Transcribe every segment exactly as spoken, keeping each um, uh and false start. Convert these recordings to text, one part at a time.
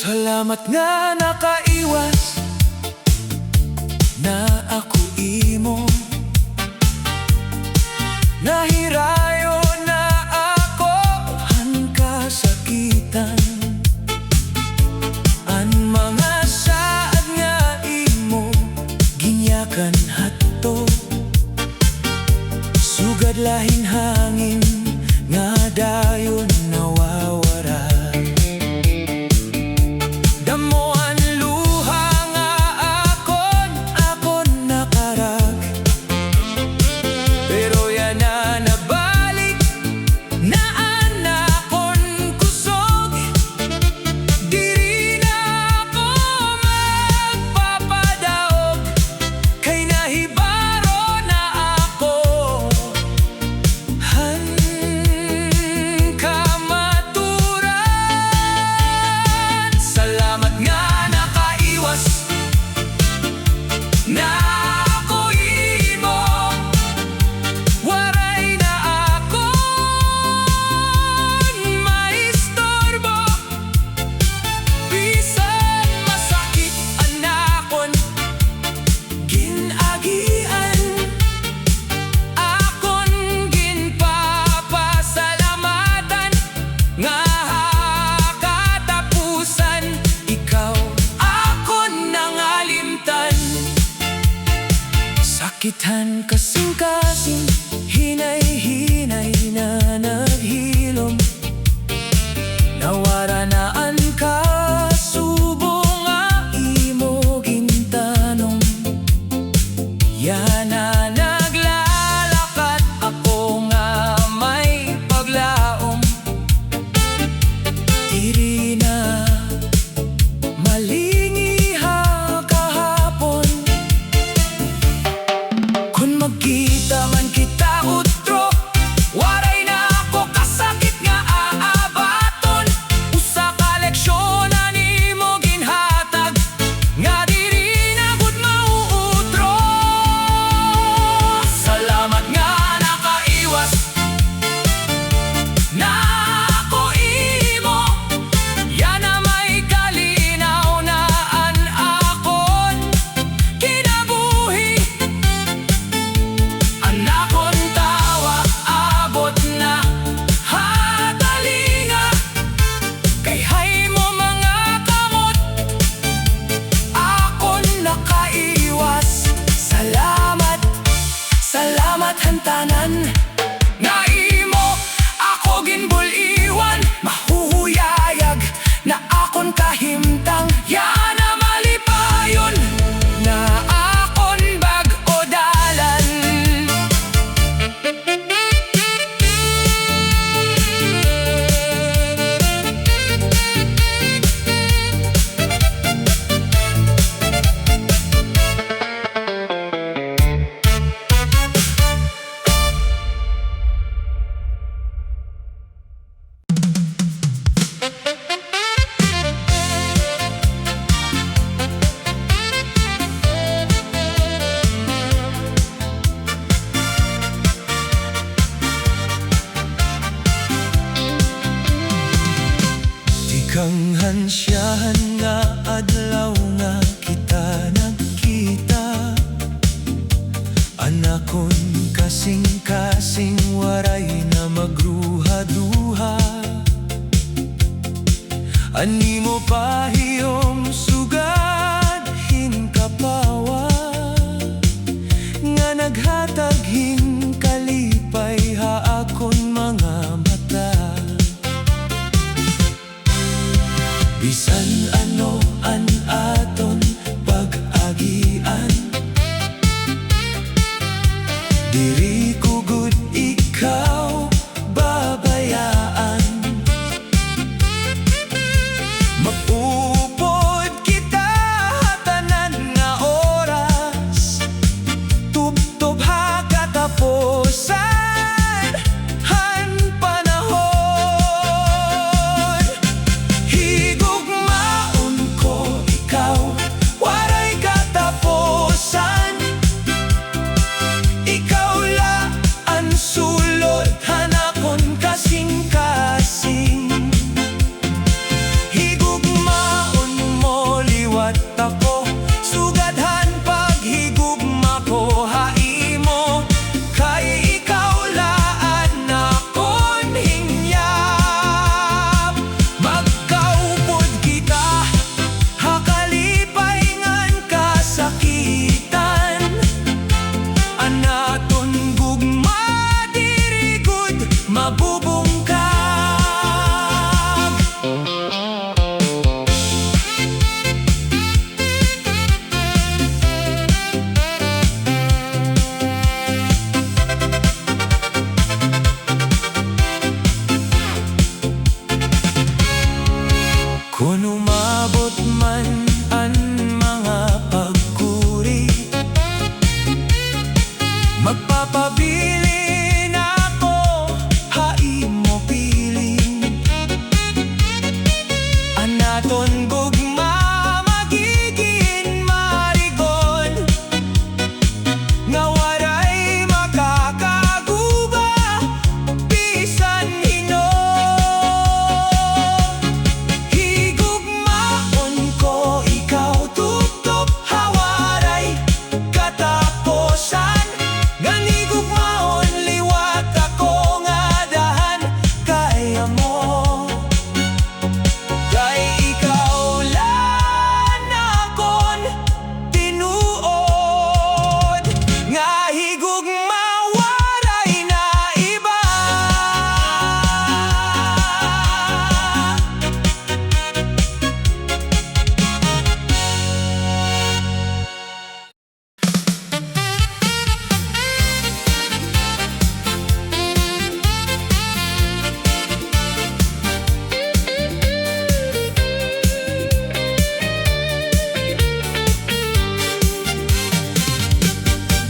Salamat nga nakaiwas na ako imo. Nahirayo na ako han kasakitan. An mga saad nga imo ginyakan hadto, sugad la hin hangin nga dayon nawawara. Damo an luha nga akon, akon nakarag. Pero yana nabalik na an akon kusog. Diri na ako magpapadaog, kay nahibaro na ako han kamaturan. Salamat nga nakaiwas na ako imo. Waray na akon maistorbo. Bisan masakit an akon gin-agian, akon ginpapasalamatan nga ha katapusan ikaw akon nangalimtan. Sakit han kasingkasing, hinay-hinay na naghilom. Nawara na an kasubo nga imo gintanom. Yana naglalakat ako nga may paglaom. Diri na malingi ha kahapon. Kon magkita man kita utro, waray na ako kasakit nga aabaton. Usa ka leksyon an imo ginhatag nga diri na gud mauutro. Salamat nga nakaiwas na ako imo. Yana may kalinaw na an akon kinabuhi. An akon tawa abot na ha talinga. Kay ha imo mga kamot akon nakaiwas. Salamat, salamat han tanan nga imo ako ginbul-iwan. Mahuhuyayag na akon kahimtang, yana malipayon na akon bag-o dalan. Tikang han siyahan nga adlaw nga kita nagkita. An akon kasingkasing waray na magruhaduha. An imo pahiyom sugad hin kapawa nga naghatag hin kalipay ha akon mga mata. Bisan ano an aton pag-agian, diri ko gud ikaw babayaan. Mag-upod kita ha tanan nga oras, tubtob ha katapusan han panahon. Higugma Umabot man an mga pagkuri, magpapabilin ako ha imo piling. An aton gugma magigin marigon, nga waray makakaguba bisan hin-o. Higugmaon ko ikaw tubtob ha waray katapusan, ngan higugmaon liwat ako ngada han kay amo. Kay ikaw la an akon tinuod nga higugma, waray na iba.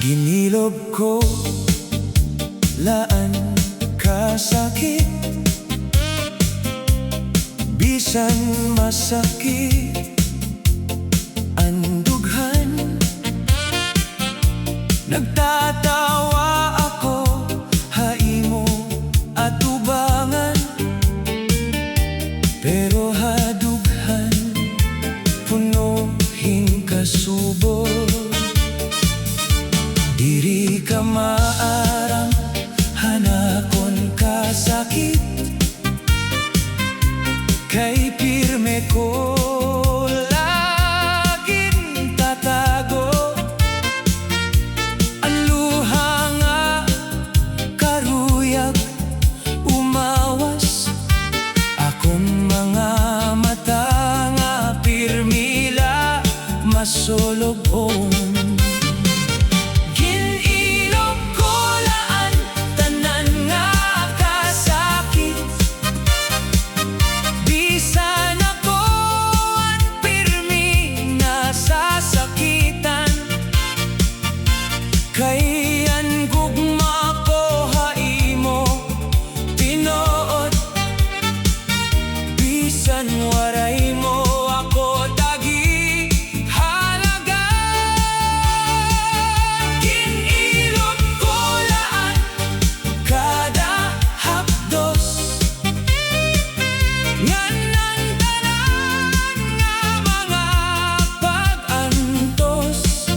Ginilob ko la an kasakit, bisan masakit an dughan. Nagtatawa ako ha imo atubangan, pero ha dughan puno hin kasubo. Diri ka maaram han akon kasakit, kay pirme ko la gintatago. An luha nga karuyag umawas, akon mga mata nga pirme la masulog-on. Gin-ilob ko la an tanan nga kasakit, bisan ako an pirme nasasakitan. Kay an gugma ko ha imo tinuod, bisan waray mo ako tagihalaga. Gin-ilob ko la an kada hapdos, ngan an tanan nga mga pag-antos.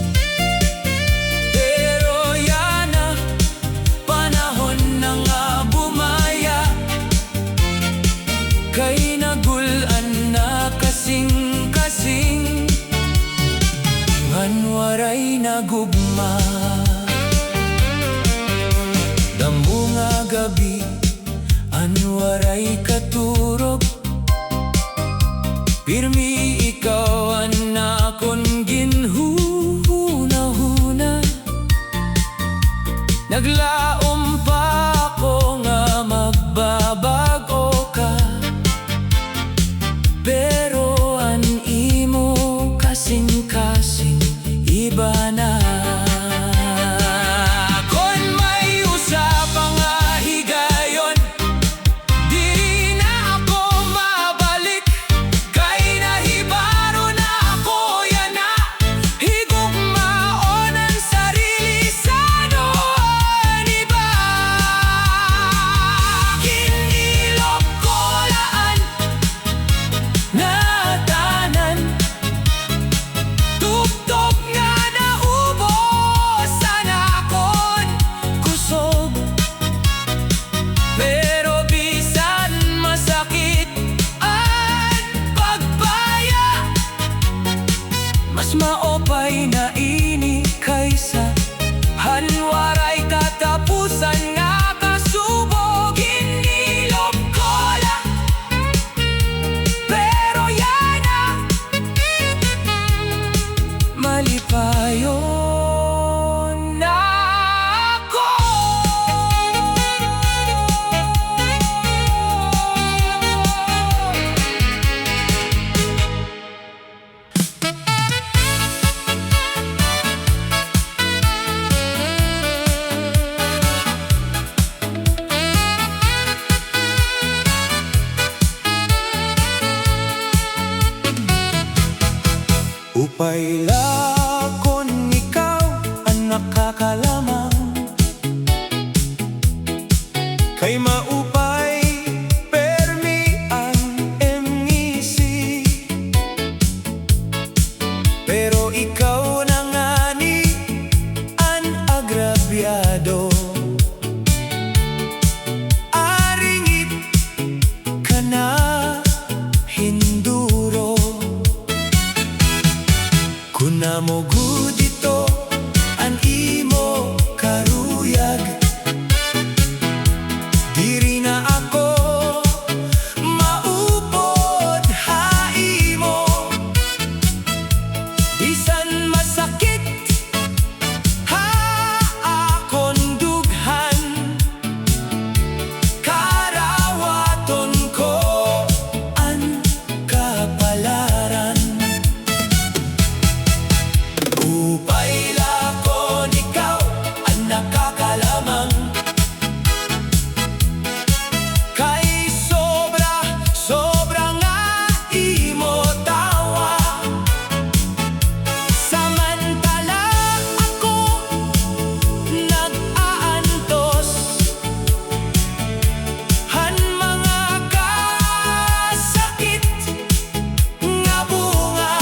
Pero yana, panahon na nga bumaya, kay nagul-an na kasingkasing, ngan waray na gugma. Damo nga gab-i an waray katurog, pirme ikaw an akon ginhuhunahuna. Naglaom pa ako nga magbabag-o ka, pero an imo kasingkasing iba na. Kon may usa pa nga higayon, diri na ako mabalik, kay nahibaro na ako yana. Higugmaon an sarili, san-o an iba. Gin-ilob ko la an ngatanan, tubtob nga naubos an akon kusog. Pero bisan masakit an pagbaya, mas maupay na ini kaysa han waray katapusan nga kasubo. Gin-ilob ko la, pero yana, malipayon na ako. Upay la kon ikaw an nakakalamang, kay maupay permi an M E C. Pero ikaw na ngani an agrabyado. Aringit ka na hinduro. Kon amo gud ito an imo karuyag, diri na ako maupod ha imo. Bisan masakit ha akon dughan, karawaton ko an kapalaran. Upay la kon ikaw an nakakalamang, kay sobra, sobra nga imo tawa. Samantala ako nag-aantos han mga kasakit nga bunga,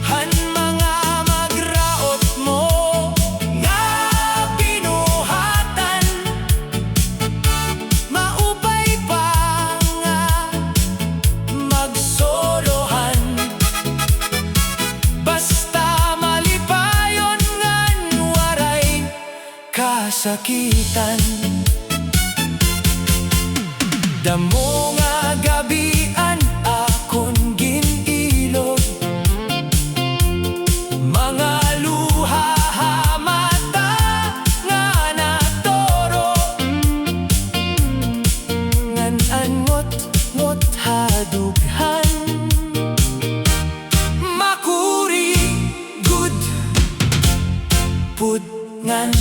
han mga magraot mo nga binuhatan. Maupay pa nga magsolohan, basta malipayon ngan waray kasakitan. Damo nga gab-i an akon gin-ilog, mga luha ha mata nga naturo, ngan an ngotngot ha dughan. Makuri gud pud ngan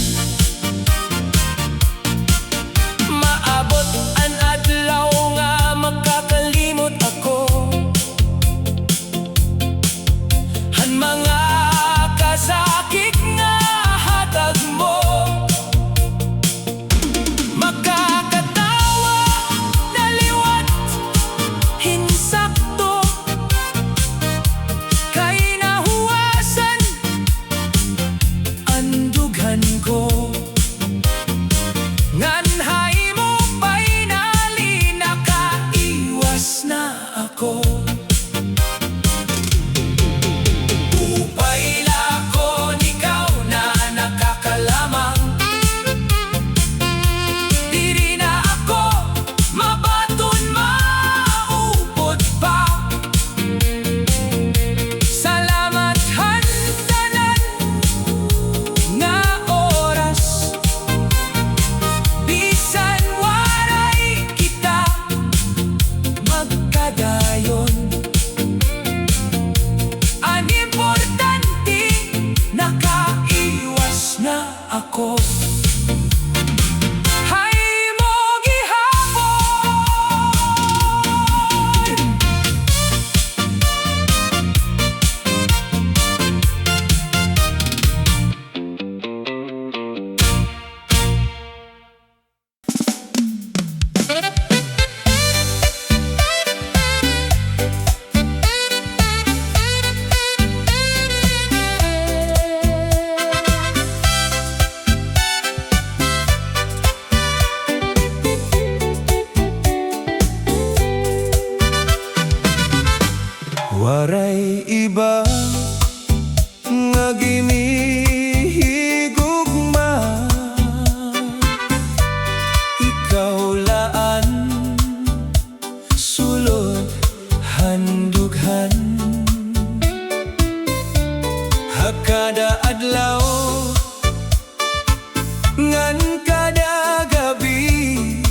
maabot an adlaw nga makakalimot ako han mga kasakit nga hatag mo. Makakatawa na liwat hin sakto, kay nahuwasan an dughan ko. Ngan ha imo finally nakaiwas na ako. Upay la kon ikaw na nakakalamang, diri na ako mabaton maupod pa. Salamat han tanan nga oras, bisan waray kita magkadayon. An importante, nakaiwas na ako ha imo gihapon. Waray iba nga ginhihigugma, ikaw la an sulod han dughan. Ha kada adlaw ngan kada gab-i,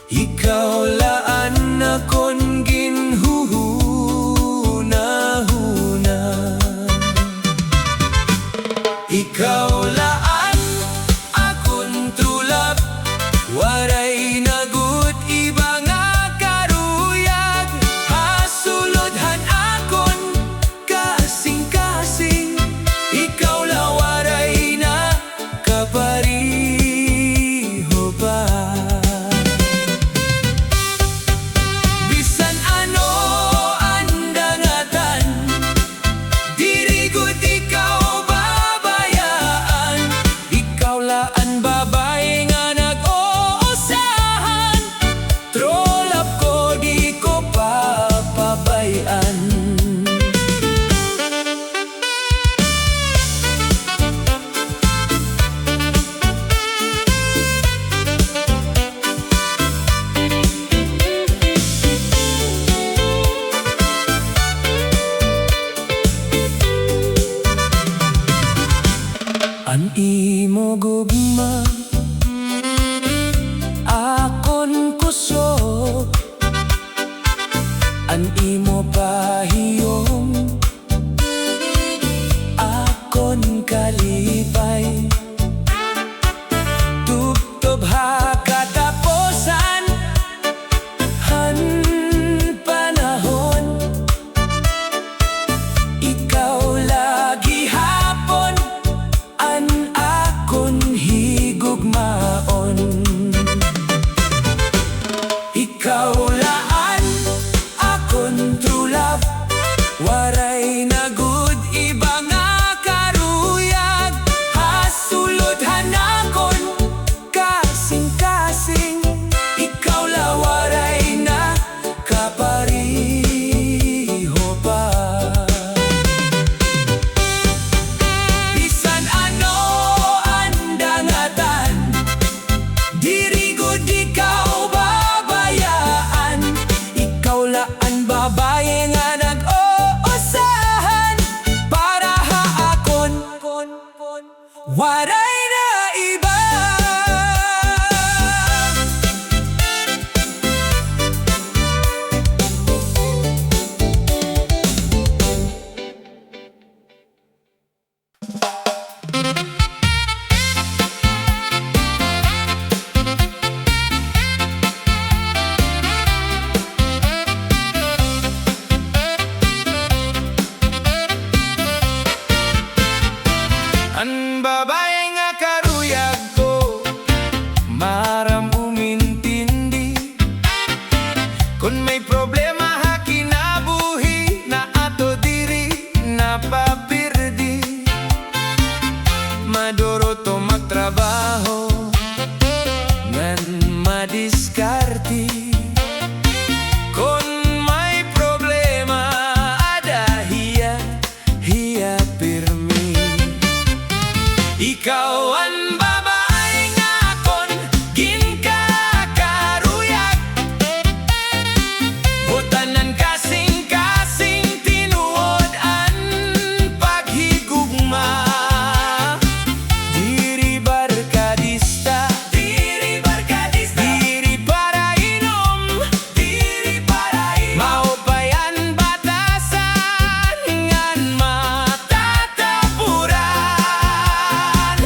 ikaw la an akon ginhuhunahunan. Ikaw la an akon true love, waray na gud iba nga karuyag ha sulod han An imo pahiyom akon kalipay. Tubtob ha katapusan han panahon, ikaw la gihapon an akon higugmaon. Ikaw la an akon true love, waray na gud iba nga karuyag ha sulod han akon kasingkasing. Ikaw la, waray na kapareho pa. Bisan ano an dangatan, diri gud ikaw babayaan. Ikaw la an babaye nga nag-uusahan para ha akon. Waray na iba. An babaye nga karuyag ko, maaram umintindi. Kon may problema ha kinabuhi, na ato diri napapirdi. Maduro to magtrabaho ngan madiskarte. Kon may problema, ada hiya, hiya pirmi. Ikaw an babaye nga akon ginkakaruyag. Butangan kasingkasing tinuod an paghigugma. Diri barkadista, diri barkadista, diri para inom, diri para inom. Maupay an batasan ngan matatapuran.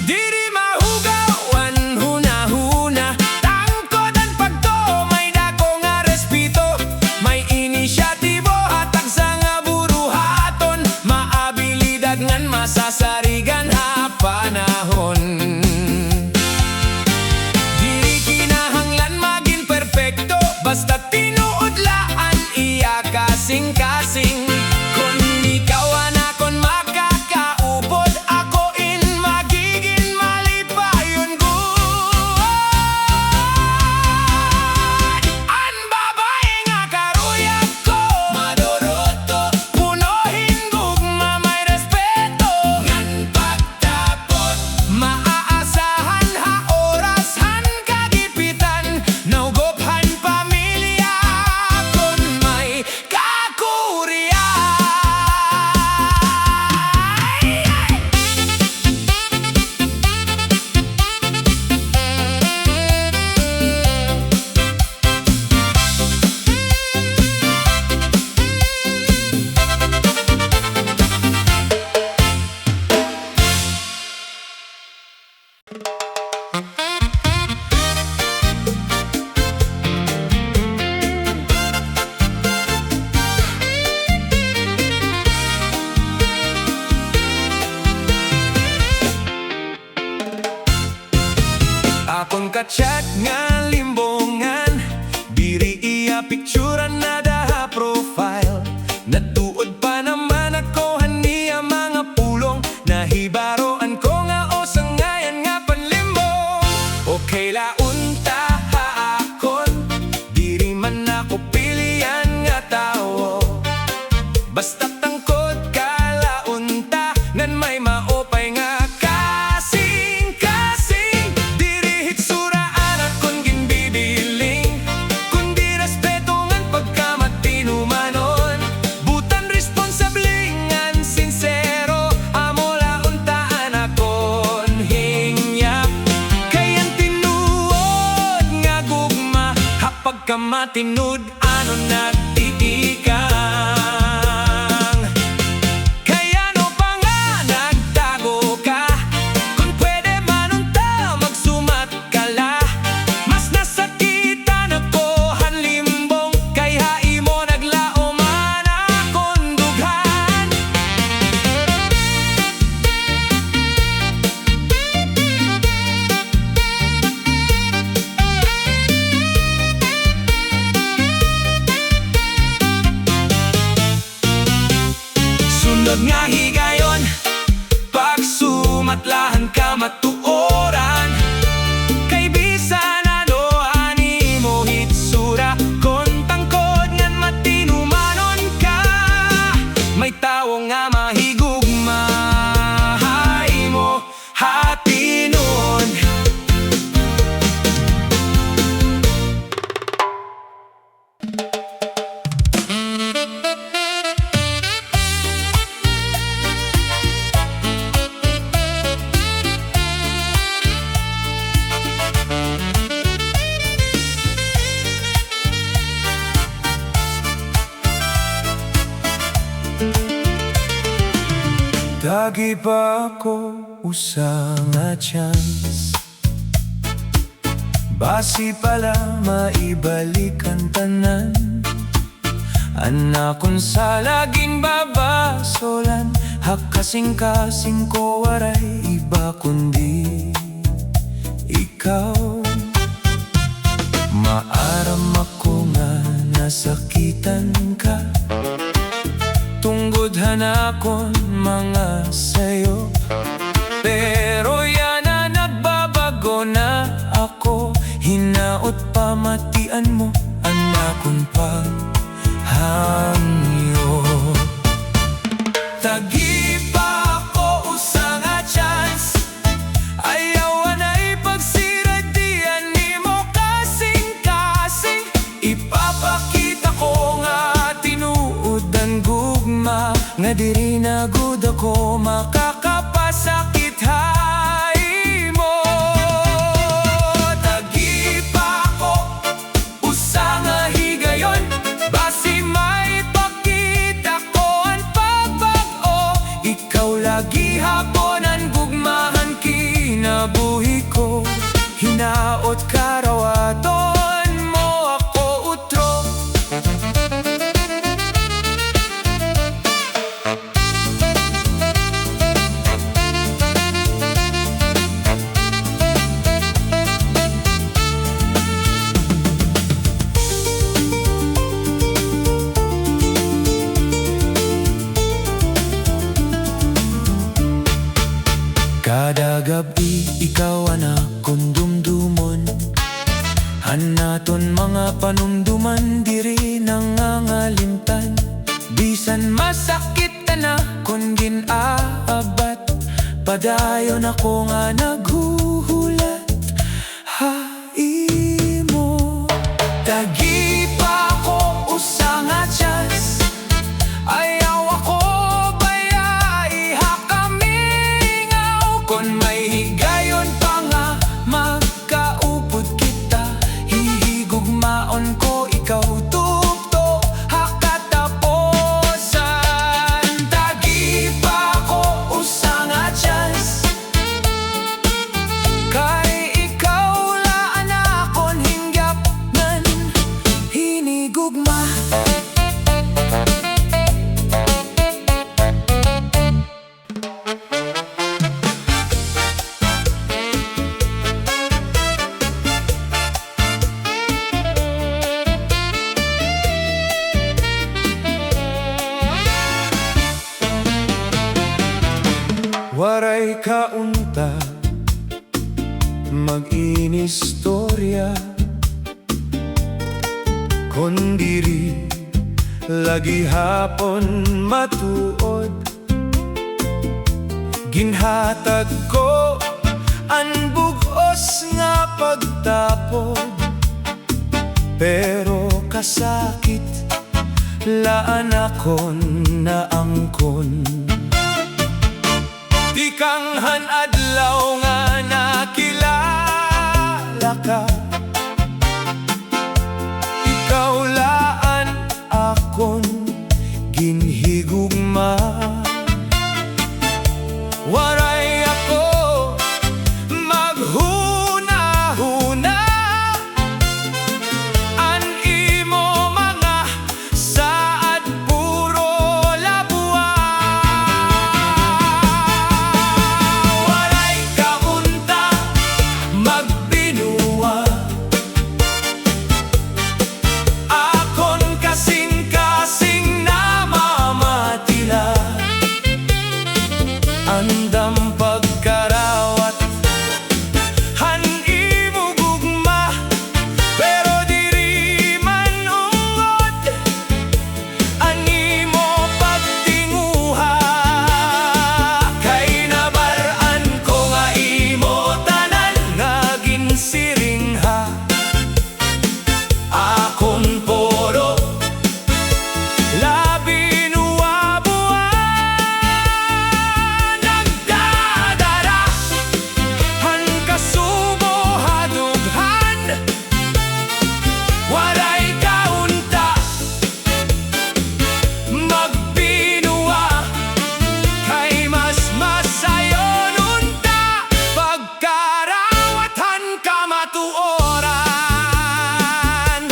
Diri mahugaw an hunahuna, tangkod an pagtuo, may dako nga respeto, may inisyatibo ha tagsa nga buruhaton, maabilidad ngan masasarigan ha panahon. Diri kinahanglan magin perpekto, basta tinuod la an iya kasingkasing. Kon ikaw an akon makakaupod, ako in magigin malipayon gud. An babaye nga karuyag ko, madurot to, puno hin gugma, may respeto ngan pagtapot. Maaasahan ha oras han kagipitan, naugop han pamilya kon may kakurian. Akon ka-chat nga limbongan, diri iya picture an ada ha profile. Nagtuod pa naman ako han iya mga pulong, nahibaroan ko nga usa ngay-an nga panlimbong. Okay la unta ha akon, diri man ako pilian nga tawo. Basta tangkod ka la unta, ngan may maupay nga kasingkasing. Diri hitsura an akon ginbibiling, kundi respeto ngan pagkamatinumanon. Tinud-an nagtitikang. Kay ano pa nga nagtago ka? Kon pwede man unta magsumat ka la. Mas nasakitan ako han limbong kay ha imo naglaom an akon dughan. Sunod nga higayon, pagsumat la han kamatuoran. Kay bisan ano an imo hitsura, kon tangkod ngan matinumanon ka, may tawo nga mahigugma ha imo ha tinuod. Tagi pa ako usa nga chance. Basi pa la maibalik an tanan. An akon sala ginbabasolan, ha kasingkasing ko waray iba kundi ikaw. Maaram ako nga nasakitan ka tungod han akon mga sayo. Pero yana nagbabag-o na ako, hinaot pamatian mo an akon paghangyo. Tagi pa ako usa nga chance, ayaw anay pagsiradi han imo kasingkasing. Ipapakita ko nga tinuod an gugma, nga diri na gud ako makakapasakit ha imo. Tagi pa ako usa nga higayon, basi maipakita ko an pagbag-o. Ikaw la gihapon an gugma han kinabuhi ko. Hinaot karawaton mo ako utro. Kada gab-i ikaw an akon dumdumon. An aton mga panumduman diri nangangalimtan. Bisan masakit an akon gin-aabat, padayon ako nga naghuhulat ha imo. Tagi pa ako usa nga chance. Ayaw ako baya ihakamingaw. Kon may higayon pa nga magkaupod kita, hihigugmaon ko ikaw tuktok ha kataposan. Tagi pa ako usa nga chance. Kay ikaw la an akon hingyapnan, hinigugma. Waray ka unta mag-inistorya, kon diri la gihapon matuod. Ginhatag ko an bug-os nga pagtapod, pero kasakit la an akon naangkon. Tikang han adlaw nga nakilala ka, ikaw akon ginhigugma. Waray ako maghunahuna, an imo mga saad puro labwa. Waray ka unta magbinuwa, akon kasingkasing namamatila. Andam pagkarawat han imo gugma, pero diri man ungod an imo pagtinguha. Kay nabal-an ko nga imo tanan nga ginsiring ha akon puro labinwa-bwa. Nagdadara han kasubo ha dughan, waray ka unta magbinuwa, kay mas masayon unta pagkarawat han kamatuoran.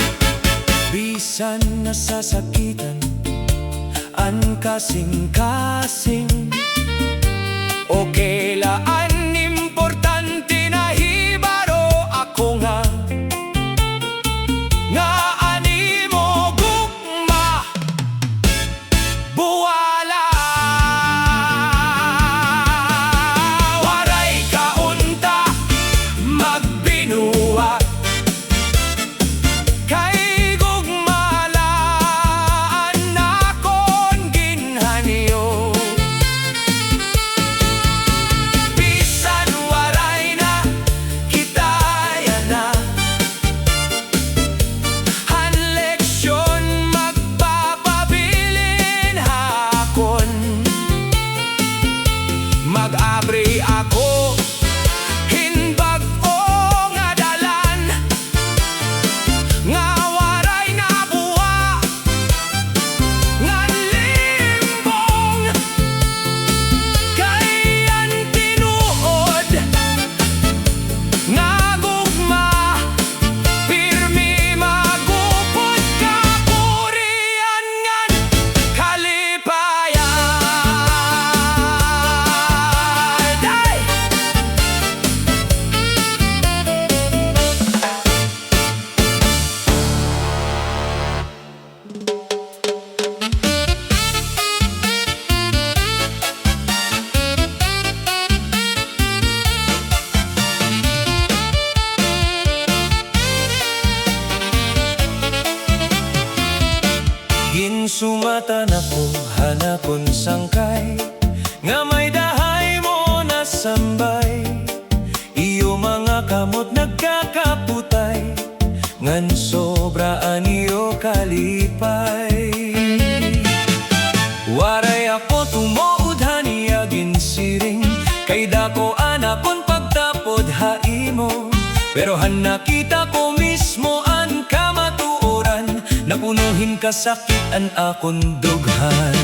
Bisan nasasakitan an kasingkasing, okay la, an importante nahibaro ako nga, nga an imo gugma buwala. Waray ka unta magbinuwa, kay gugma la an akon ginhangyo. Bisan waray na kita yana han leksyon, magpapabilin ha akon. Mag-abri ako hin bag-o nga dalan nga waray na buwa ngan limbong, kay an tinuod nga gugma pirmi mag-upod kapurian ngan kalipayan. Ay! Ginsumatan ako han akon sangkay nga may-ada ha imo nasambay. Iyo mga kamot nagkakaputay, ngan sobra an iyo kalipay. Waray ako tumuod han iya ginsiring, kay dako an akon pagtapod ha imo. Pero han nakita ko mismo an kamatuoran, napuno hin kasakit an akon dughan.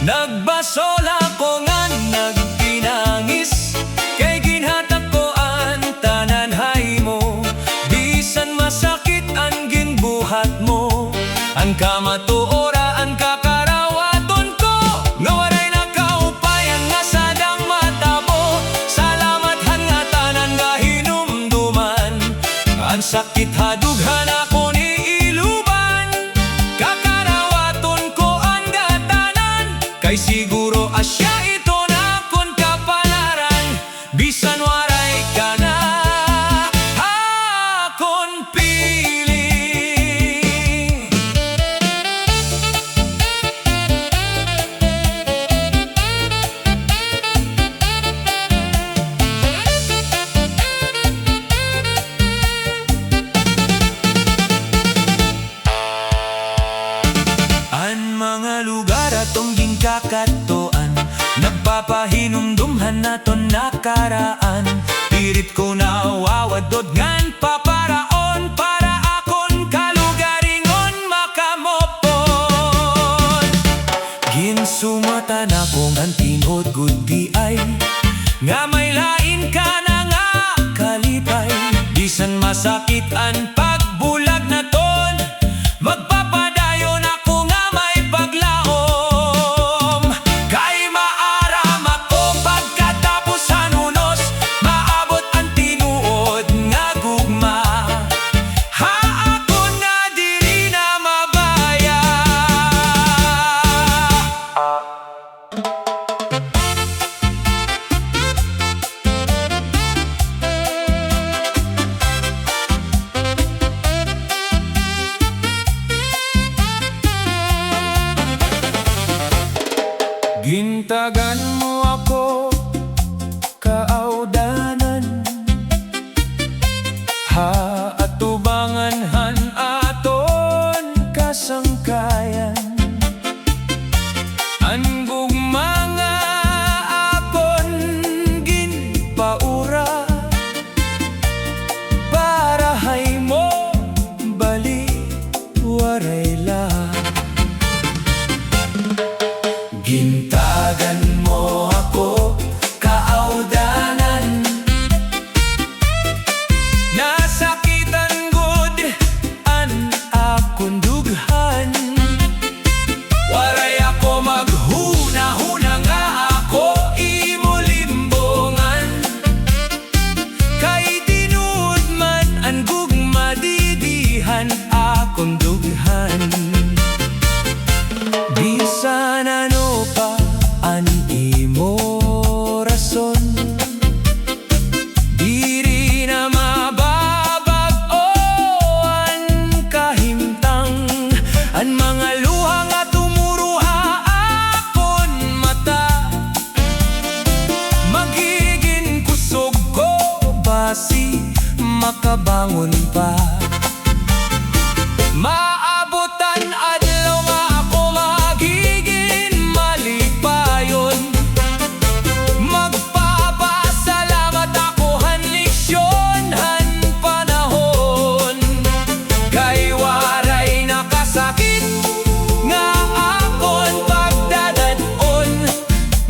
Nagbasol ako ngan nagpinangis, kay ginhatag ko an tanan ha imo. Bisan masakit an ginbuhat mo, an kamatuoran kakarawaton ko, nga waray na kaupayan nga sadang matabo. Salamat han ngatanan nga hinumduman, an sakit ha dughan akon iiluban. Kakarawaton ko an ngatanan, kay siguro asya iton akon kapalaran. Bisan waray ka na ha akon piling. An mga lugar aton ginkakadtuan, nagpapahinumdom han aton nakaraan. Pirit ko nawawadod ngan paparaon para akon kalugaringon makamupon. An ako ngan tinuod gud diay nga may lain ka na nga kalipay. Bisan masakit an pagbulag naton, magpapadayon ako nga may paglaom. Kay maaram ako pagkatapos han unos, maabot an tinuod nga gugma ha akon nga diri na mabaya. Gintagan mo ako kaawdanan, ha atubangan han aton kasangkayan. An gugma nga akon ginpaura para ha imo, bali waray la. Gintagan mo ako kaawdanan, nasakitan gud an akon dughan. Waray ako maghunahuna nga ako imo limbongan. Kay tinuod man an gugma didi han akon dughan. Bisan ano pa an imo rason, diri na mababag-o an kahimtang. An mga luha nga tumuro ha akon mata, magigin kusog ko basi makabangon pa. Maabot an adlaw nga ako magigin malipayon. Magpapasalamat ako han leksyon han panahon, kay waray na kasakit nga akon pagdadad-on.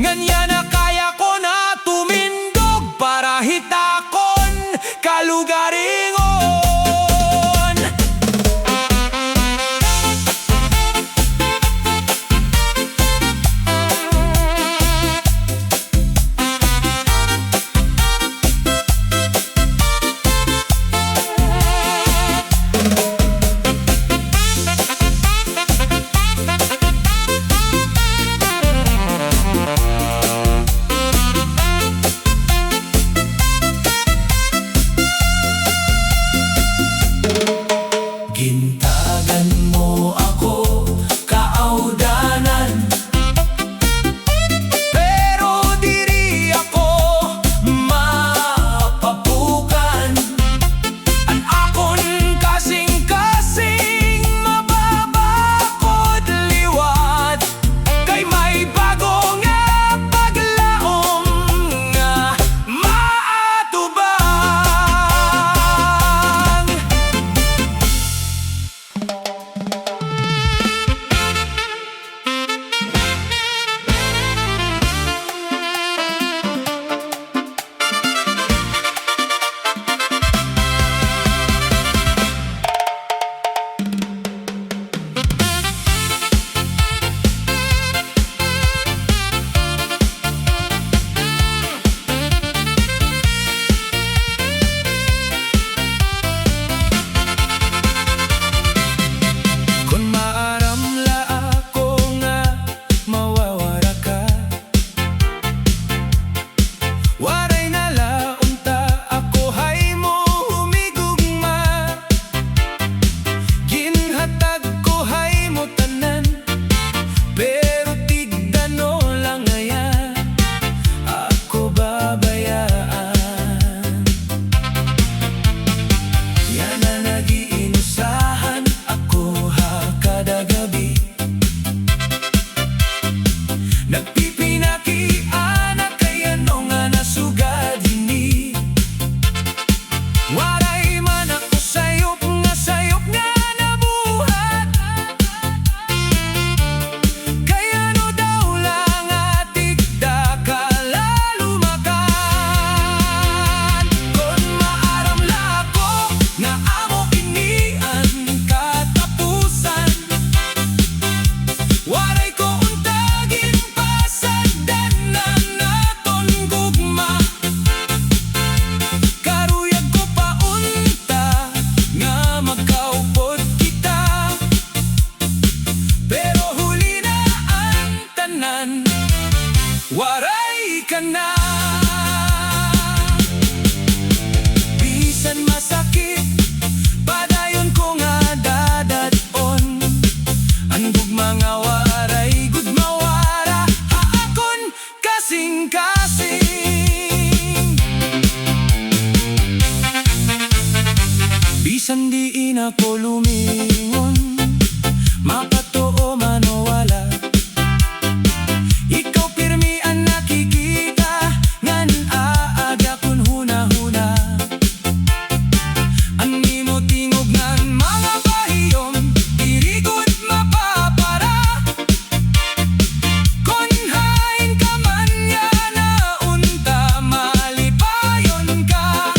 Ngan yana kaya ko na tumindog para hit akon kalugaringon. na. Bisan masakit, padayon ko nga dadad-on. An gugma nga waray gud mawara ha akon kasingkasing. Bisan diin ako lumingon, mapatuo man o wala, ikaw pirmi an nakikita ngan aada kon hunahuna. An imo tingog ngan mga pahiyom, diri gud mapapara. Kon hain ka man yana, unta malipayon ka.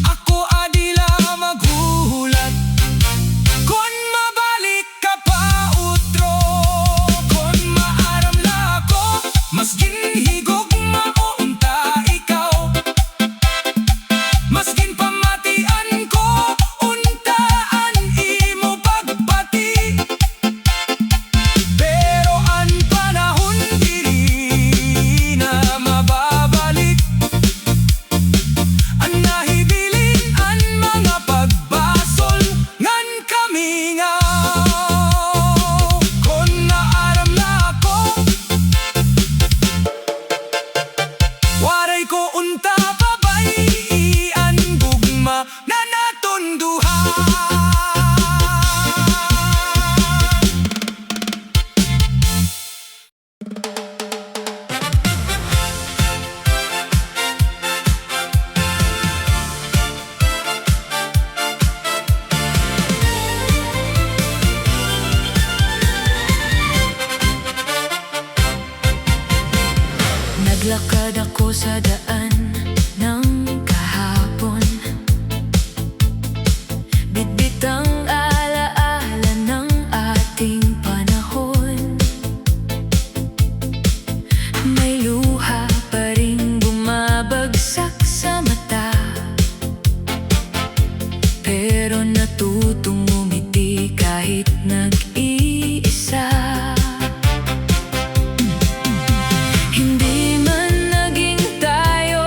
Ako adi la maghuhulat kon mabalik ka pa utro. Kon maaram la ako, maskin higugma o unta ikaw, maskin pamatian ko unta an imo pagbati. Pero an panahon diri na mababalik. An nahibilin an mga pagbasol ngan kamingaw. Kon naaram la ako, waray ko unta pabay-i an gugma ngan aton duha. Naglakad ako sa daan ng kahapon. Bitbit ang ala-ala ng ating panahon. May luha pa ring bumabagsak sa mata. Pero natutong ngumiti kahit nag-iisa. Hindi man naging tayo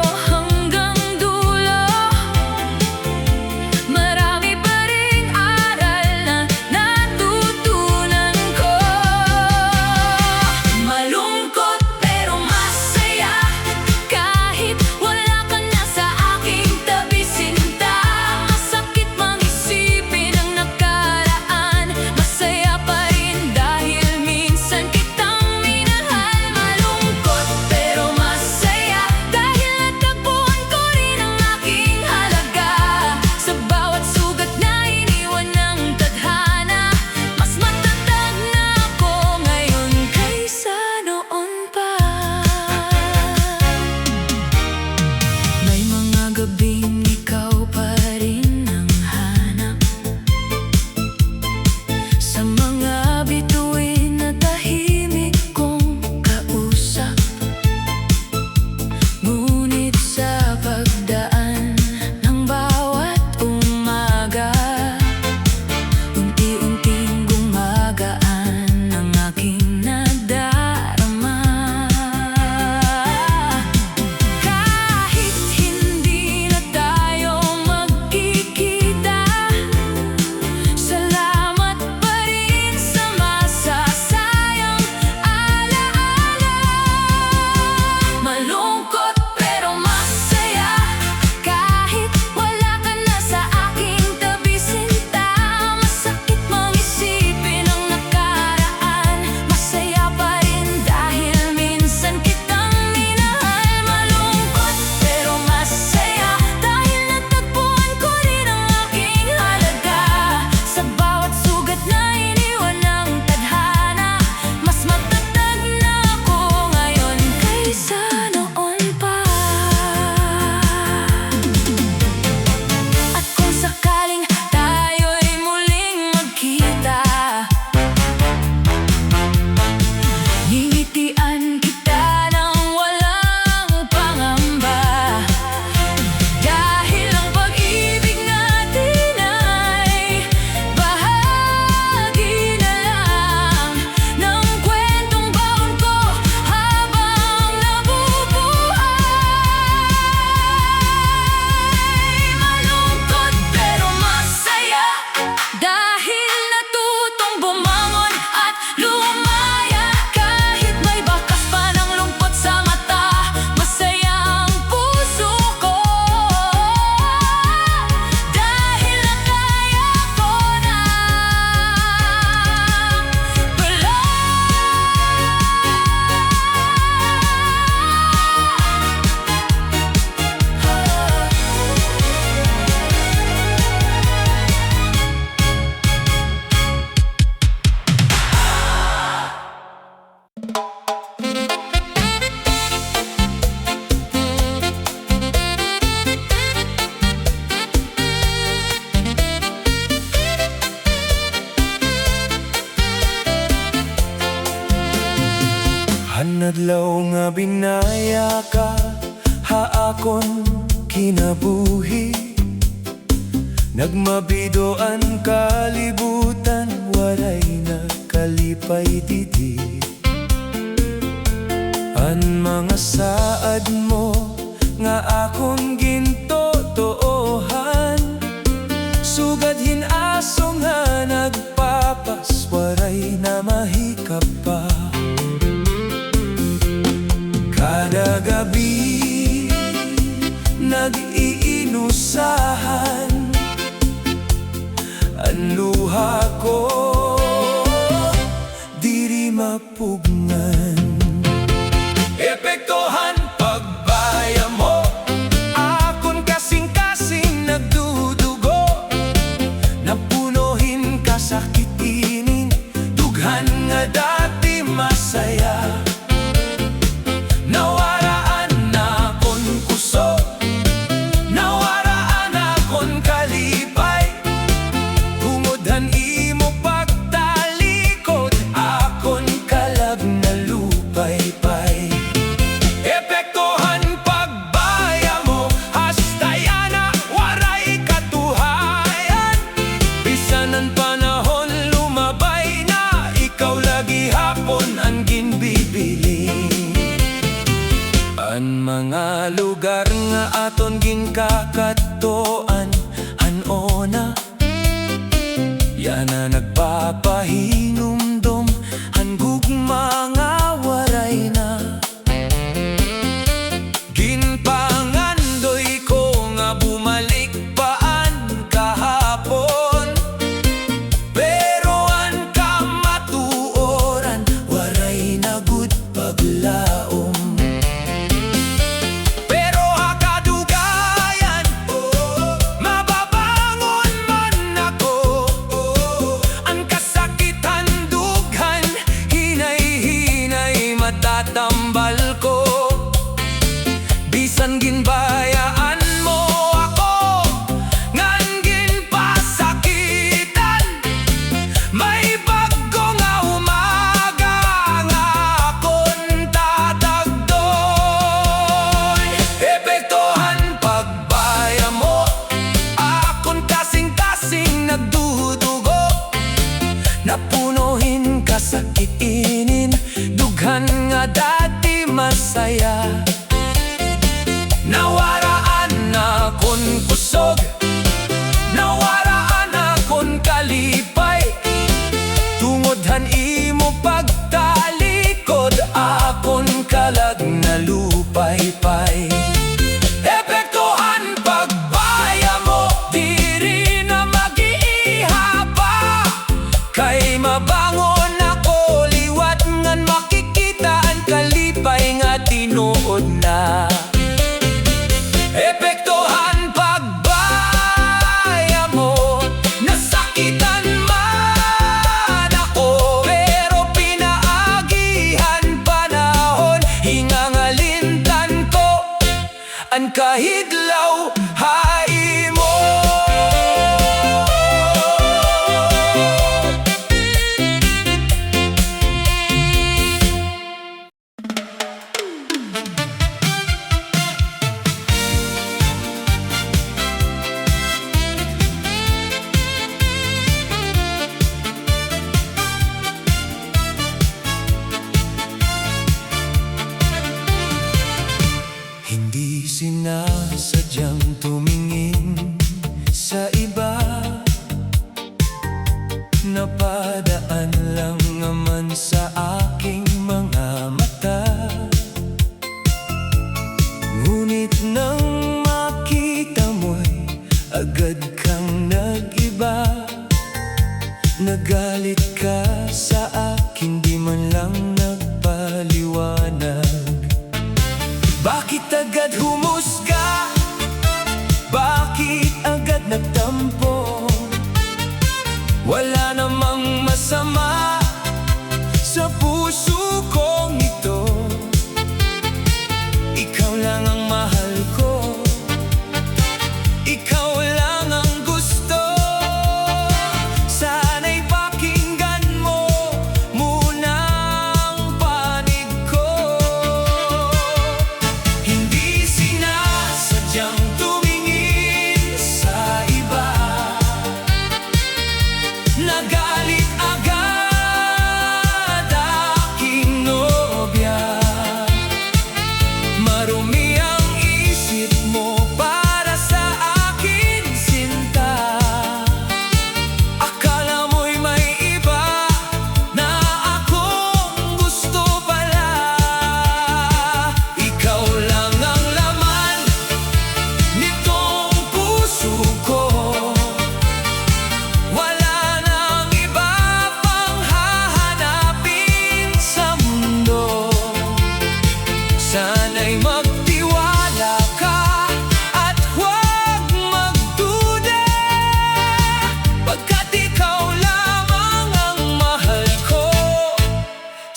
Adlaw nga binaya ka ha akon kinabuhi, nagmabido an kalibutan, waray na kalipay didi. An mga saad mo nga akon gintotoohan, sugad hin aso nga nagpapas, waray na mahikap pa. Kada gabi nag-iinusahan, an luha ko diri mapugngan. Epekto han pagbaya mo, akon kasingkasing nagdudugo, napuno hin kasakit inin dughan nga dati masaya. Nawara an akon kusog, nawara an akon kalipay, tungod han imo pagtalikod, akon kalag nalupaypay. Epekto han pag baya mo, hasta yana waray katuhayan. Bisan an panahon lumabay na, ikaw la gihapon an ginbibilin. An mga lugar nga aton ginkakadtuan han una, yana nagpapahinumdom han gugma nga waray na. Ginpangandoy ko nga bumalik pa an kahapon, pero an kamatuoran waray na gud paglaom. Pero ha kadugayan, mababangon man ako, an kasakit han dughan hinay-hinay matatambal ko. Bisan ginbayaan mo ako ngan ginpasakitan, may bag-o nga umaga nga akon tatagdoy. Epekto han pag baya mo, akon kasingkasing nagdudugo, napuno hin kasakit inin dughan nga dati masaya. Nawara an akon kusog, nawara an akon kalipay, tungod han imo pagtalikod, akon kalag nalupaypay. Epekto han pagbaya mo, diri na mag-iiha pa. Kay mabangon ako liwat ngan makikita an kalipay nga tinuod na. Epekto han pagbaya mo, nasakitan man ako, pero pinaagi han panahon, hingangalimtan ko an kahidlaw ha imo. Hindi sinasadyang tumingin sa iba, napadaan lang naman sa aking mga mata. Ngunit nang makita mo'y agad kang nag-iba. Nagalit ka sa akin, di man lang nagpaliwanag. Bakit agad humusga? Bakit agad nagtampo? Wala namang masama sa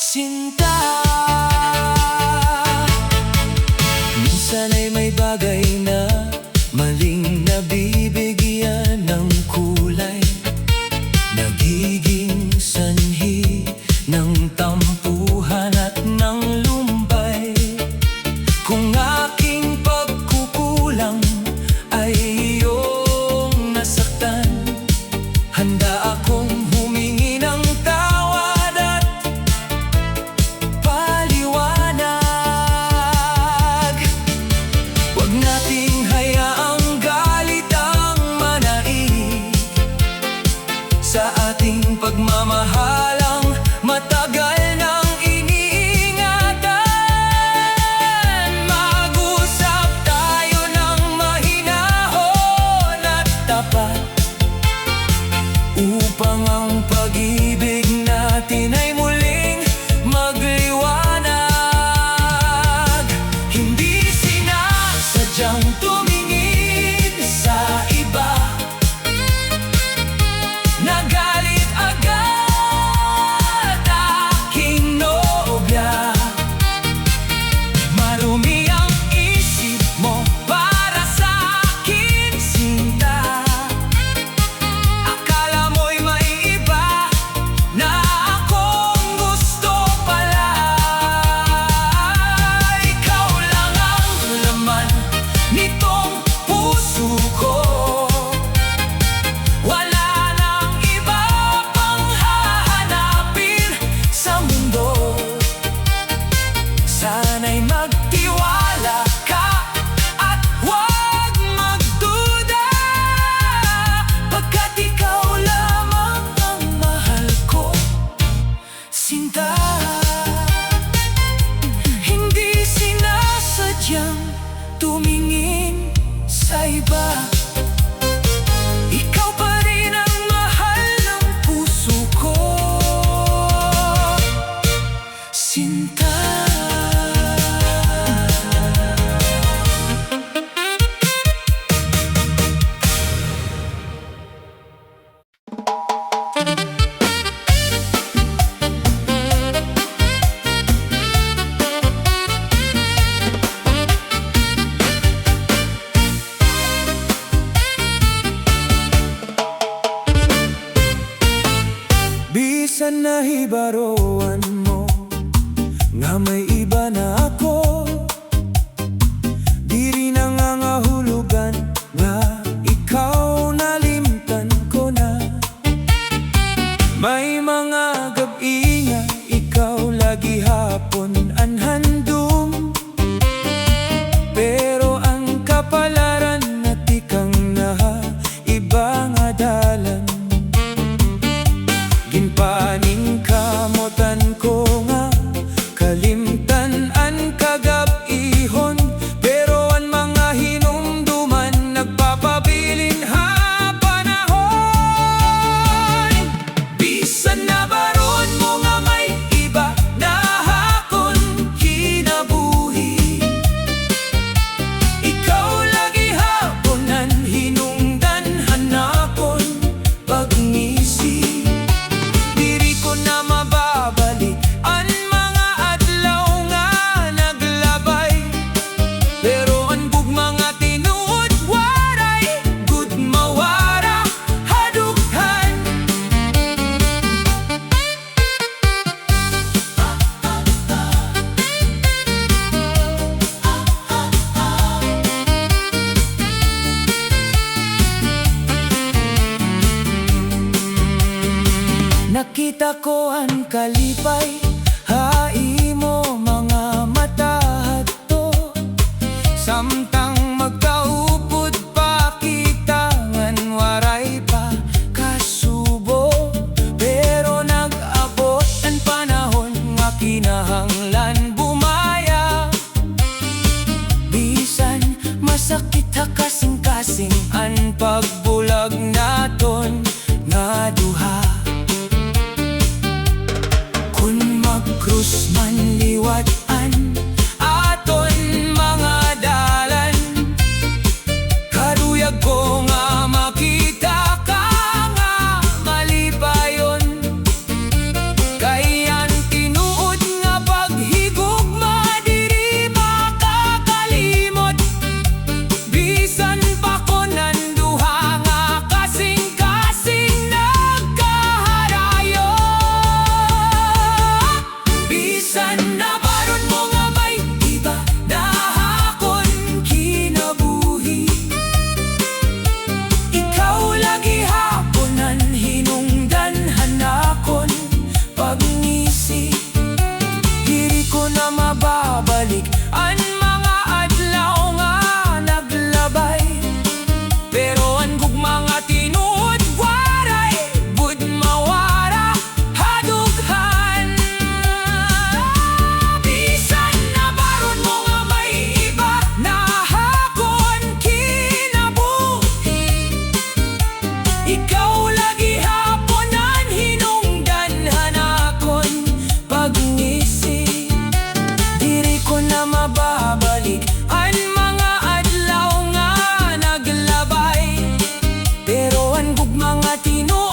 Sinta. Minsan ay may bagay na maling nabibigyan ng kulay, nagiging sanhi ng tampuhan at ng lumbay. Kung aking pagkukulang ay iyong nasaktan, handa akong humingi ng tawad at paliwanag. Huwag nating hayaang galit ang manaig sa ating pagmamahalang matagal nang iniingatan. Mag-usap tayo ng mahinahon at tapat upang ang pag-ibig natin ay muling magliwanag. Hindi sinasadyang tumingin sa iba na galit agad aking nobya. Marumi ang isip mo para sa akin, sinta. Akala mo'y may iba na akong gusto pala. Ikaw lang ang laman nitong puso ko. Wala nang iba pang hahanapin sa mundo. Sana'y magtiwala ka at huwag magduda, pagkat ikaw lamang ang mahal ko, sinta. Hindi sinasadyang tumingin sa iba. Ikaw pa rin ang mahal ng puso ko, sinta. Bisan nahibaroan mo nga may iba na ako, diri nangangahulugan nga ikaw nalimtan ko na. May mga gab-i nga ikaw la gihapon an handom, pero an kapalaran natikang na ha iba nga dalan. Ginpaningkamotan ko nga kalimtan an kagab-ihon, pero an mga hinumduman nagpapabilin ha panahon. Bisan nabaroan mo nga may iba na ha akon kinabuhi, ikaw la gihapon an hinungdan han akon pagngisi. Diri ko na mababalik an mga adlaw nga naglabay, pero an gugma nga tinuod waray gud mawara ha dughan. Nakita ko an kalipay ha imo mga mata hadto, samtang magkaupod pa kita ngan waray pa kasubo. Pero nag-abot an panahon nga kinahanglan bumaya. Bisan masakit ha kasingkasing an pagbulag naton nga duha. Kon mag-cross man liwat an aton mga dalan, karuyag ko nga makita ka nga malipayon. Kay an tinuod Tino